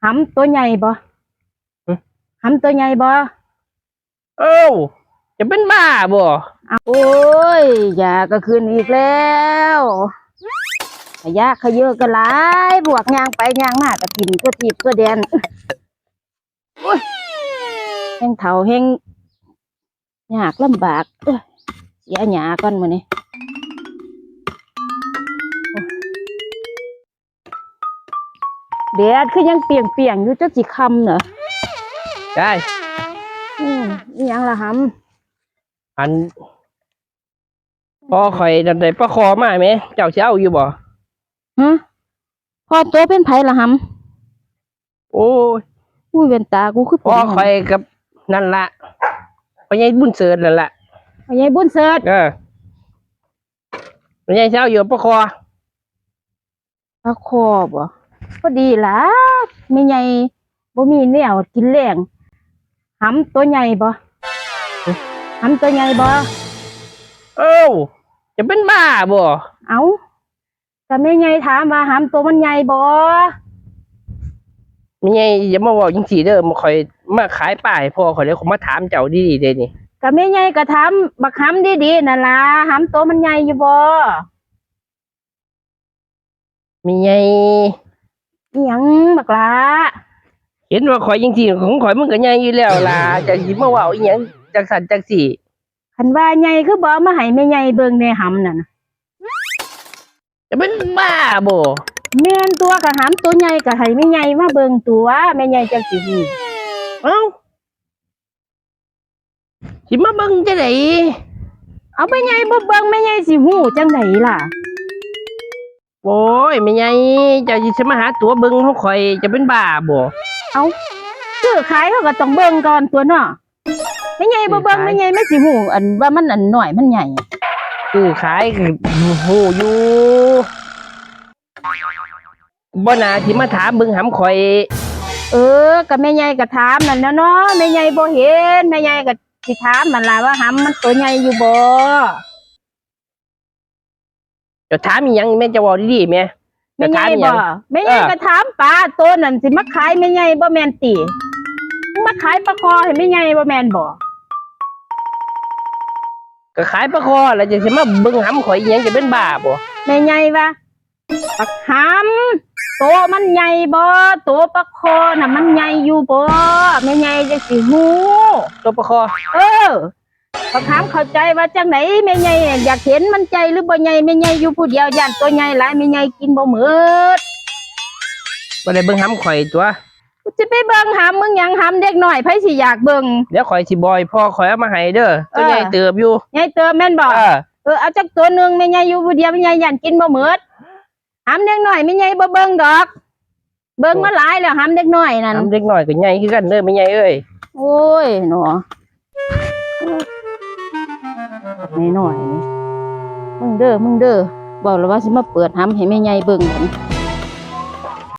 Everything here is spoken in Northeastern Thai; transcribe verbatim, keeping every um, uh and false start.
หำตัวใหญ่บ่ หึ หำตัวใหญ่บ่ เอ้า จะเป็นบ้าบ่ โอ้ย ยาก็ขึ้นอีกแล้ว ขยะขยะก็หลาย พวกย่างไปย่างมาก็ถิ่มทั่วทีบทั่วแดน โอ้ย แฮงเฒ่าแฮงยากลำบาก เอ้ย เสียหญ้าก่อนมื้อนี้ แดดคือยังเปรียงๆอยู่ จักสิค่ำเหรอ ได้ อืม อีหยังล่ะหำ อัน พ่อข่อยนั่นได้ปลาคอมาแหม เจ้าสิเอาอยู่บ่ ฮะ พ่อโตเป็นไผล่ะหำ โอ้ย อุ้ย แว่นตากูคือเป็น พ่อข่อยกับนั่นล่ะ พ่อใหญ่บุญเสริฐนั่นล่ะ พ่อใหญ่บุญเสริฐ เออ พ่อใหญ่สิเอาอยู่ปลาคอ ปลาคอบ่ พอดีล่ะ แม่ใหญ่บ่มีแนวกินแลง หำตัวใหญ่บ่ หำตัวใหญ่บ่ เอ้า จะเป็นบ้าบ่ เอ้า ก็แม่ใหญ่ถามว่าหำตัวมันใหญ่บ่ แม่ใหญ่อย่ามาเว้าจังซี้เด้อ มาข่อยมาขายปลาให้พ่อข่อยแล้วข่อยมาถามเจ้าดีๆเด้นี่ ก็แม่ใหญ่ก็ถามบักหำดีๆนั่นล่ะ หำตัวมันใหญ่อยู่บ่ แม่ใหญ่ อิหยังบักหล้า เห็นว่าข่อยจังซี้ ของข่อยมันก็ใหญ่อยู่แล้วล่ะ เจ้าสิมาเว้าอิหยังจังซั่นจังซี้ คันว่าใหญ่คือบ่เอามาให้แม่ใหญ่เบิ่งแหน่หำนั่นน่ะ จะเป็นบ้าบ่ แม่นตัว ก็หำตัวใหญ่ก็ให้แม่ใหญ่มาเบิ่งตัว แม่ใหญ่จังสิฮู้ เอ้า สิมาเบิ่งจังได๋ เอาแม่ใหญ่บ่เบิ่งแม่ใหญ่สิฮู้จังได๋ล่ะ โอ้ย แม่ใหญ่ เจ้าสิมาหาตั๋วเบิ่งของข่อย เจ้าเป็นบ้าบ่ เอ้า ซื้อขายเขาก็ต้องเบิ่งก่อนตัวเนาะ แม่ใหญ่บ่เบิ่ง ซื้อขาย แม่ใหญ่มันสิฮู้อันว่ามันอันน้อยมันใหญ่ ซื้อขายก็ฮู้อยู่ บ่น่าสิมาถามเบิ่งหำข่อย เออ ก็แม่ใหญ่ก็ถามนั่นแหล้วเนาะ แม่ใหญ่บ่เห็น แม่ใหญ่ก็สิถามนั่นล่ะว่าหำมันตัวใหญ่อยู่บ่ จะถามอีหยังแม่ จะเว้าดีๆแม่ แม่ใหญ่ จะถามอีหยัง บ่ แม่ใหญ่ เออ ก็ถามปลาตัวนั่นสิมาขายแม่ใหญ่บ่แม่นติ มาขายปลาคอให้แม่ใหญ่บ่แม่นบ่ ก็ขายปลาคอแล้วจะสิมาเบิ่งหำข่อยอีหยัง จะเป็นบ้าบ่ แม่ใหญ่ว่า บักหำ โตมันใหญ่บ่ โตปลาคอน่ะมันใหญ่อยู่บ่ แม่ใหญ่จังสิฮู้ โตปลาคอ เออ บักหำเข้าใจว่าจังได๋ แม่ใหญ่อยากเห็นมันใหญ่หรือบ่ใหญ่ แม่ใหญ่อยู่ผู้เดียว ย้านโตใหญ่หลาย แม่ใหญ่กินบ่หมด บ่ได้เบิ่งหำข่อยตัว กูสิไปเบิ่งหำมึงหยัง หำเด็กน้อย ไผสิอยากเบิ่ง เดี๋ยวข่อยสิบอกให้พ่อข่อยเอามาให้เด้อ ตัวใหญ่เติบอยู่ ใหญ่เติบแม่นบ่ เออ เออ เอาจักตัวหนึ่ง แม่ใหญ่อยู่ผู้เดียว แม่ใหญ่ย้านกินบ่หมด หำเด็กน้อยแม่ใหญ่บ่เบิ่งดอก เบิ่งมาหลายแล้ว หำเด็กน้อยนั่น หำเด็กน้อยก็ใหญ่คือกันเด้อแม่ใหญ่เอ้ย โอ้ยเนาะ น้อยๆนี่ มึงเด้อ มึงเด้อ บอกแล้วว่าสิมาเปิดหำให้แม่ใหญ่เบิ่งบัดนี้